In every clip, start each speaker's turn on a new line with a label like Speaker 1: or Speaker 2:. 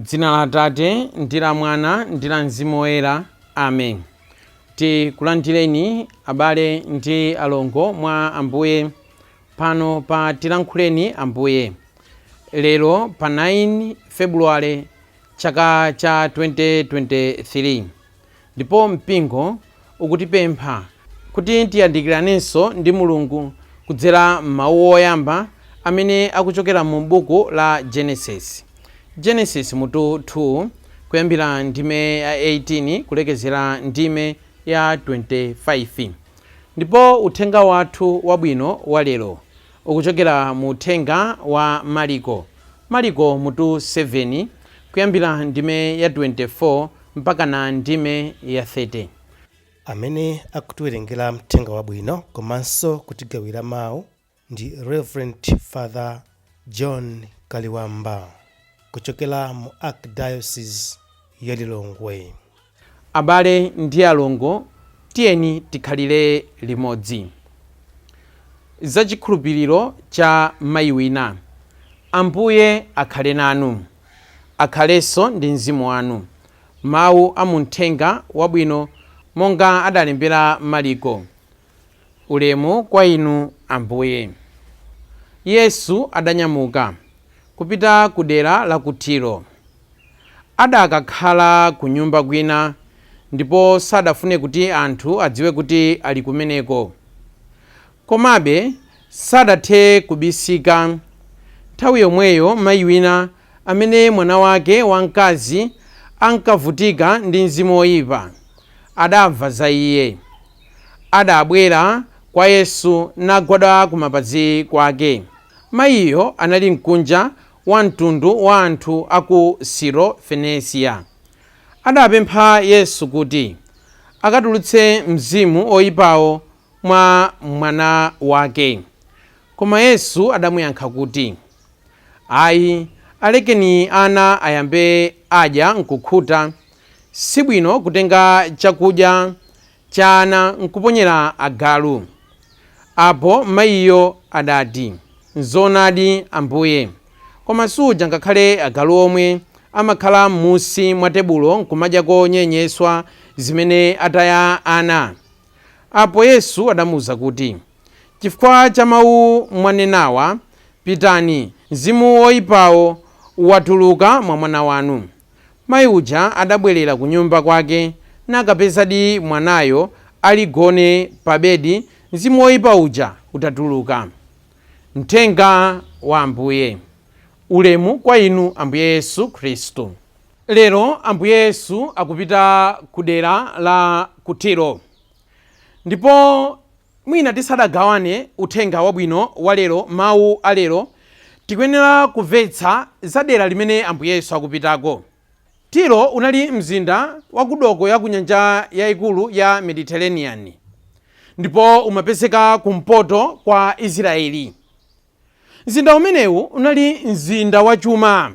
Speaker 1: Dzina la Atate ndi la Mwana ndi la Mzimu Woyera. Amen. Tikulandireni abale ndi alongo mwa Ambuye pano pa Tilankhuleni Ambuye. Lero pa 9 February chaka cha 2023 ndipo mpingo ukutipempha kuti tiyandikiranenso ndi Mulungu kudzera m'mawu oyamba amene akuchokera mu buku la Genesis. Genesis mutu 2 kuyambira ndime ya 18 kulekezera ndime ya 25. Ndipo uthenga wathu wabwino wa lero ukuchokera mu uthenga wa Mariko. Mariko mutu 7 kuyambira ndime ya 24 mpaka na ndime ya 30.
Speaker 2: Amene akutiwerengera mthenga wabwino komanso kutigawira mawu ndi Reverend Father John Kaliwamba kuchokera mu Archdiocese ya Lilongwe.
Speaker 1: Abale ndi alongo, tiyeni tikhalire limodzi. Za chikhulupiriro cha mayi wina. Ambuye akhale nanu. Akhalenso ndi mzimu wanu. Mawu a mu Mthenga Wabwino monga adalembera Mariko. Ulemu kwa inu Ambuye. Yesu adanyamuka kupita ku dera la ku Tiro. Adakakhala kunyumba kwina ndipo sadafune kuti anthu adziwe kuti ali kumeneko. Komabe sadathe kubisika. Nthawi yomweyo mayi wina amene mwana wake wamkazi ankavutika ndi mzimu woipa, adamva za iye. Adabwera kwa Yesu nagwada kumapazi kwake. Mayiyo anali mkunja wa mtundu wa anthu a ku Siro-Fenisiya. Adapempha Yesu kuti akatulutse mzimu woipawo mwa mwana wake. Koma Yesu adamuyankha kuti, Ayi, alekeni ana ayambe adya nkukhuta. Sibwino kutenga chakudya cha ana nkuponyera agalu. Apo mayiyo adati, Nzoonadi Ambuye, koma suja ngakhale agalu omwe amakhala m'munsi mwa tebulo nkumadyako nyenyeswa zimene ataya ana. Apo Yesu adamuuza kuti, Chifukwa cha mawu mwanenawa, pitani, mzimu woipawo watuluka mwa mwana wanu. Mayi uja adabwerera kunyumba kwake nakapezadi mwanayo ali gone pa bedi, mzimu woipa uja utatuluka. Mthenga wa Ambuye. Ulemu kwa inu Ambuye Yesu Khristu. Lero Ambuye Yesu akupita ku dera la ku Tiro. Ndipo mwina tisadagawane uthenga wabwino wa lero, mawu a lero, tikuyenera kumvetsa za dera limene Ambuye Yesu akupitako. Tiro unali mzinda wa kudoko ya ku nyanja yaikulu ya Mediterranean ndipo umapezeka kumpoto kwa Israeli. Mzinda umenewu unali mzinda wachuma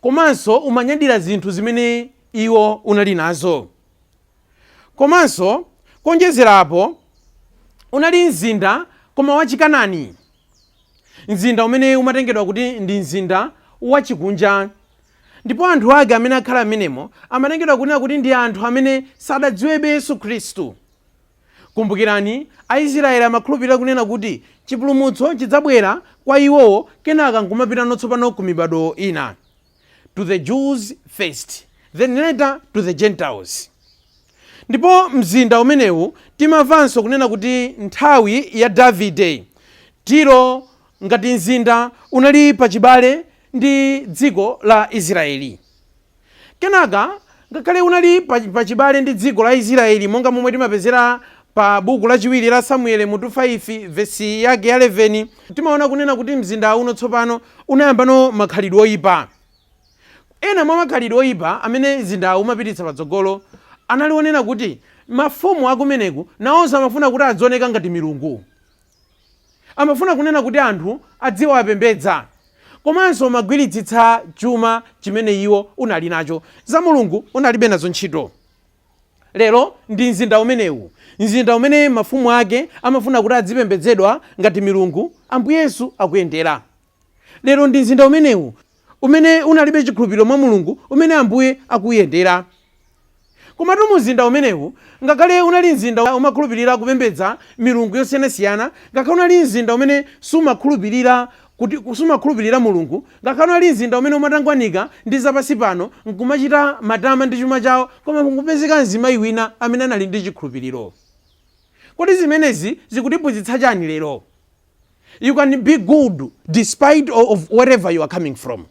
Speaker 1: komanso umanyadira zinthu zimene iwo unali nazo. Komanso kuonjezera apo, unali mzinda koma wachikanani, mzinda umene umatengedwa kuti ndi mzinda wachikunja, ndipo anthu ake amene akhala mmenemo amatengedwa kunena kuti ndi anthu amene sadadziwebe Yesu Khristu. Kumbukirani, Aisraeli amakhulupirira kunena kuti chipulumutso chidzabwera kwa iwowo kenaka nkumapitano tsopano ku mibado ina. To the Jews first, then later to the Gentiles. Ndipo mzinda umenewu timamvanso kunena kuti nthawi ya Davide, Tiro ngati mzinda unali pachibale ndi dziko la Israeli. Kenaka, ngakhale unali pachibale ndi dziko la Israeli, monga momwe timapezera pa buku lachiwiri la Samueli mutu 5 vesi yake ya 11, timaona kunena kuti mzinda uno tsopano unayambano makhalidwe oipa. Ena mwa makhalidwe oipa amene mzindawu umapititsa patsogolo anali onena kuti mafumu akumeneku nawonso amafuna kuti adzioneka ngati milungu. Amafuna kunena kuti anthu adziwapembedza. Komanso umagwiritsitsa chuma chimene iwo unali nacho. Za Mulungu unalibe nazo ntchito. Lero ndi mzinda umenewu, mzinda umene mafumu ake amafuna kuti adzipembedzedwa ngati milungu, Ambuye Yesu akuyendera. Lero ndi mzinda umenewu Umene unalibe chikhulupiriro mwa Mulungu umene Ambuye akuyendera. Komatu mzinda umenewu, ngakhale unali mzinda umakhulupirira kupembedza milungu yosiyanasiyana, ngakhale unali mzinda umene sumakhulupirira kuti sumakhulupirira Mulungu, ngakhale unali mzinda umene umatangwanika ndi zapansi pano nkumachita matama ndi chuma chawo, koma nkupezeka mzimayi wina amene anali ndi chikhulupiriro. Kodi zimenezi zikutiphunzitsa chani lero? You can be good despite of wherever you are coming from.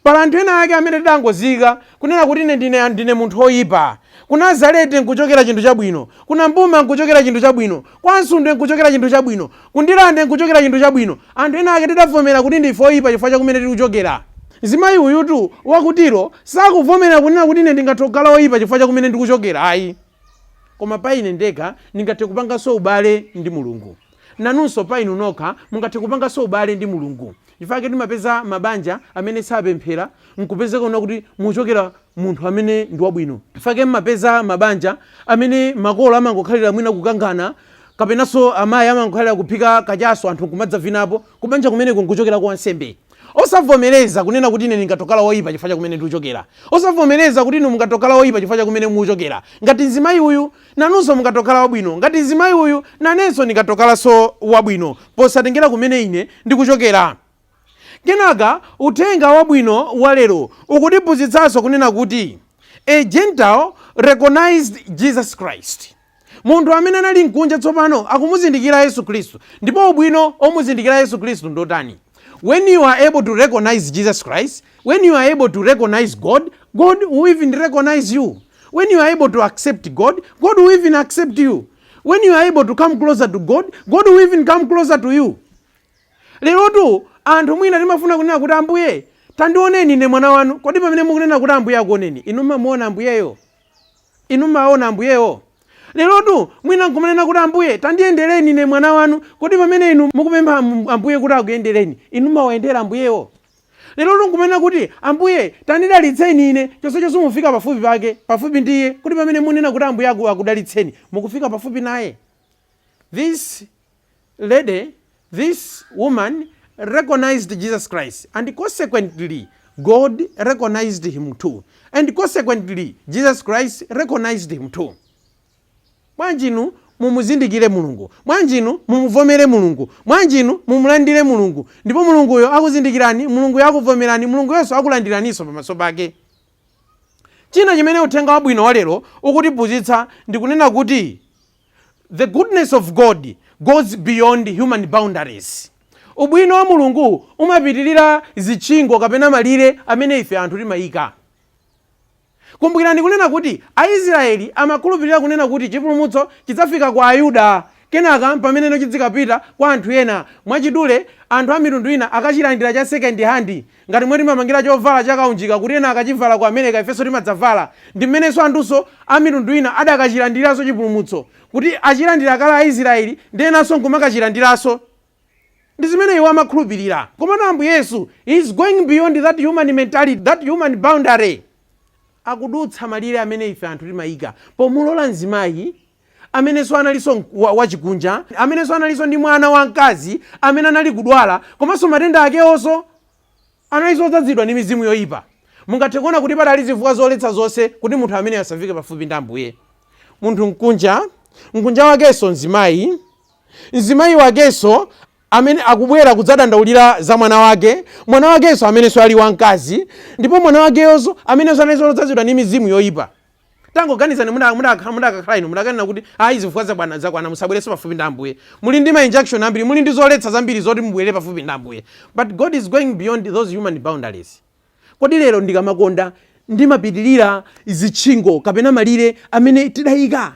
Speaker 1: Pala anthu ena ake amene tidangozika kunena kuti ine ndine munthu woyipa. Ku Nazareti nkuchokera chinthu chabwino, kuna Mbuma nkuchokera chinthu chabwino, kwa Msundwe nkuchokera chinthu chabwino, kundilande nkuchokera chinthu chabwino. Anthu ena ake tidavomera kuti ndife oyipa chifukwa chakumene tikuchokera. Mzimayi uyutu wakutiro sakuvomera kunena kuti ine ndingathe kukhala oyipa chifukwa chakumene ndikuchokera, ayi, koma pa ine ndekha ndingathe kupanganso ubale ndi Mulungu. Nanunso pa inu nokha mungathe kupanganso ubale ndi Mulungu. Chifukwa timapeza mabanja amene sapemphera, nkupezeka kuna kuti muchokera munthu amene ndi wabwino. Chifukwa mmapeza mabanja amene makolo amangokhalira mwina kukangana, kapenanso amayi amangokhalira kuphika kachaso, anthu nkumadzavinapo. Kubanja kumeneko nkuchokera kwa wansembe. Osavomereza kunena kuti ine ndingatokhala woyipa chifukwa chakumene ndikuchokera. Osavomereza kuti inu mungatokhala woyipa chifukwa chakumene mukuchokera. Ngati mzimayi uyu, nanunso mungatokhala wabwino. Ngati mzimayi uyu, nanenso ndingatokhalanso wabwino, posatengera kumene ine ndikuchokera. Kenaka uthenga wabwino wa lero ukutiphunzitsanso kunena kuti a Gentile recognized Jesus Christ. Munthu amene anali mkunja tsopano akumuzindikira Yesu Khristu. Ndipo ubwino omuzindikira Yesu Khristu ndotani? When you are able to recognize Jesus Christ, when you are able to recognize God, God will even recognize you. When you are able to accept God, God will even accept you. When you are able to come closer to God, God will even come closer to you. Lerotu anthu mwina timafuna kunena kuti, "Ambuye, tandioneni ine mwana wanu." Kodi pamene mukunena kuti Ambuye akuoneni, inu mamuona Ambuyeyo? Inu maona Ambuyeyo? Lerotu mwina nkumanena kuti, "Ambuye, tandiyendereni ine mwana wanu." Kodi pamene inu mukupempha Ambuye kuti akuyendereni, inu mawayendera Ambuyewo? Lerotu nkumanena kuti, "Ambuye, tandidalitseni ine," chonsecho simufika pafupi pake, pafupi ndiye. Kuti pamene munena kuti Ambuye akudalitseni, mukufika pafupi naye? This lady, this woman recognized Jesus Christ, and consequently God recognized him too, and consequently Jesus Christ recognized him too. Bwanji inu mumuzindikire Mulungu? Bwanji inu mumuvomere Mulungu? Bwanji inu mumulandire Mulungu? Ndipo Mulunguyo akuzindikirani, Mulunguyo akuvomerani, Mulunguyonso akulandiraninso pamaso pake. China chimene uthenga wabwino wa lero ukutiphunzitsa ndikunena kuti the goodness of God goes beyond human boundaries. Ubwino wa Mulungu umapitirira zitchingo kapena malire amene ife anthu timayika. Kumbukirani kunena kuti Aisraeli amakhulupirira kunena kuti chipulumutso chidzafika kwa Ayuda, kenaka pameneno chidzikapita kwa anthu ena. Mwachidule, anthu a mitundu ina akachilandira cha second hand, ngati mwe timamangira chovala chakaunjika kuti ena akachivala ku America, ifenso timadzavala. Ndi mmenenso anthunso a mitundu ina adakachilandiranso chipulumutso, kuti achilandira kale Aisraeli, ndi enanso nkumakachilandiranso. Ndi zimene iwo amakhulupirira. Komano Ambuye Yesu is going beyond that human mentality, that human boundary. Akudutsa malire amene ife anthu timayika, pomulola mzimayi amenenso analinso wachikunja, amenenso analinso ndi mwana wamkazi amene anali kudwala, komanso matenda akewonso analinso odzazidwa ndi mizimu yoyipa. Mungathe kuona kuti padali zifukwa zoletsa zonse kuti munthu amene asafike pafupi ndi Ambuye. Munthu mkunja, mkunja wakenso mzimayi, mzimayi wakenso amene akubwera kudzadandaulira za mwana wake, mwana wakenso amenenso ali wamkazi, ndipo mwana wakeyonso amenenso analinso odzazidwa ndi mizimu yoyipa. Tangoganizani, mudakakhala inu, mudakanena kuti, "Ayi, zifukwa zabwana zakwana, musabwerenso pafupi ndi Ambuye. Muli ndi ma injunction ambiri, muli ndi zoletsa zambiri zoti mubwere pafupi ndi Ambuye." But God is going beyond those human boundaries. Kodi lero ndikamakonda, ndimapitirira zitchingo kapena malire amene tidayika?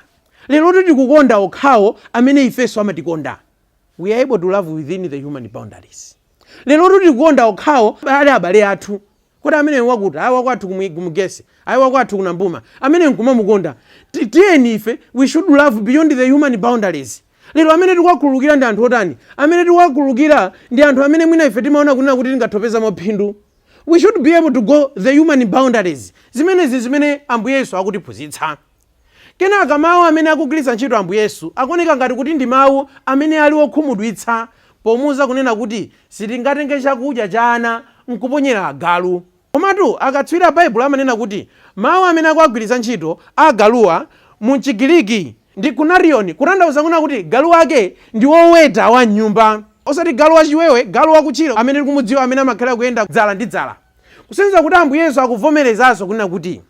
Speaker 1: Lero tikukonda okhawo amene ifenso amatikonda. We are able to love within the human boundaries. Lero tikukonda okhawo ali abale athu. Kodi amene wakuti ayi wakwathu kumugese, ayi wakwathu kunambuma, amene nkumamukonda? Tiyeni ife, we should love beyond the human boundaries. Lero amene tikuwakhululukira ndi anthu otani? Amene tikuwakhululukira ndi anthu amene mwina ife timaona kunena kuti tingathopezamo phindu. We should be able to go the human boundaries. Zimenezi zimene Ambuye Yesu akutiphunzitsa. Kenaka mawu amene akugwiritsa ntchito Ambuye Yesu akuoneka ngati kuti ndi mawu amene ali okhumudwitsa, pomuwuza kunena kuti sitingatenge chakudya cha ana. Nkuponyera agalu. Komatu akatswiri a Baibulo amanena kuti mawu amene akuagwiritsa ntchito agaluwa mu Chigiriki ndi kunarion, kutanthauza kunena kuti galu wake ndi woweta wa m'nyumba, osati galu wachiwewe, galu wakutchire amene tikumudziwa, amene amakhala kuyenda dzala ndi dzala. Kusonyeza kuti Ambuye Yesu akuvomerezanso kunena kuti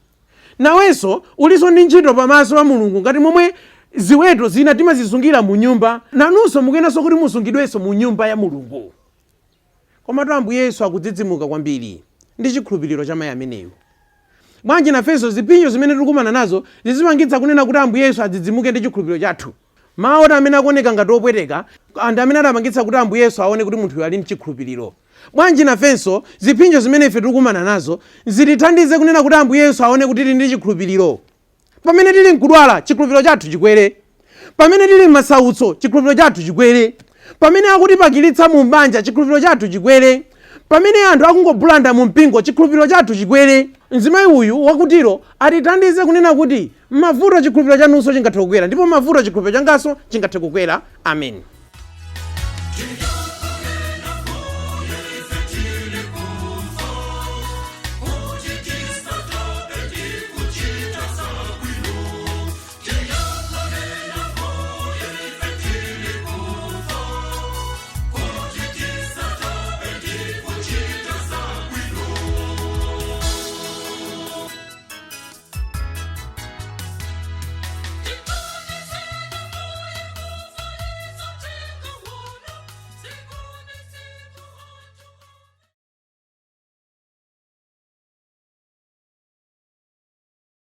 Speaker 1: nawenso ulinso ndi ntchito pamaso pa Mulungu. Ngati momwe ziweto zina timazisungira mu nyumba, nanunso mukuyeneranso kuti musungidwenso mu nyumba ya Mulungu. Komatu Ambuye Yesu akudzidzimuka kwambiri ndi chikhulupiriro cha mayi ameneyu. Bwanji nafenso zipsinjo zimene tikukumana nazo zizipangitsa kunena kuti Ambuye Yesu adzidzimuke ndi chikhulupiriro chathu? Mawu oti amene akuoneka ngati opweteka ndi amene adapangitsa kuti Ambuye Yesu aone kuti munthuyu ali ndi chikhulupiriro. Bwanji nafenso zipsinjo zimene ife tikukumana nazo zitithandize kunena kuti Ambuye Yesu aone kuti tili ndi chikhulupiriro? Pamene tili mkudwala, chikhulupiriro chathu chikwere. Pamene tili m'masautso, chikhulupiriro chathu chikwere. Pamene akutipakiritsa mu banja, chikhulupiriro chathu chikwere. Pamene anthu akungobulanda mu mpingo, chikhulupiriro chathu chikwere. Mzimayi uyu wakutiro atithandize kunena kuti mavuto chikhulupiriro chanunso chingathe kukwera, ndipo mavuto chikhulupiriro changanso chingathe kukwera. Amen.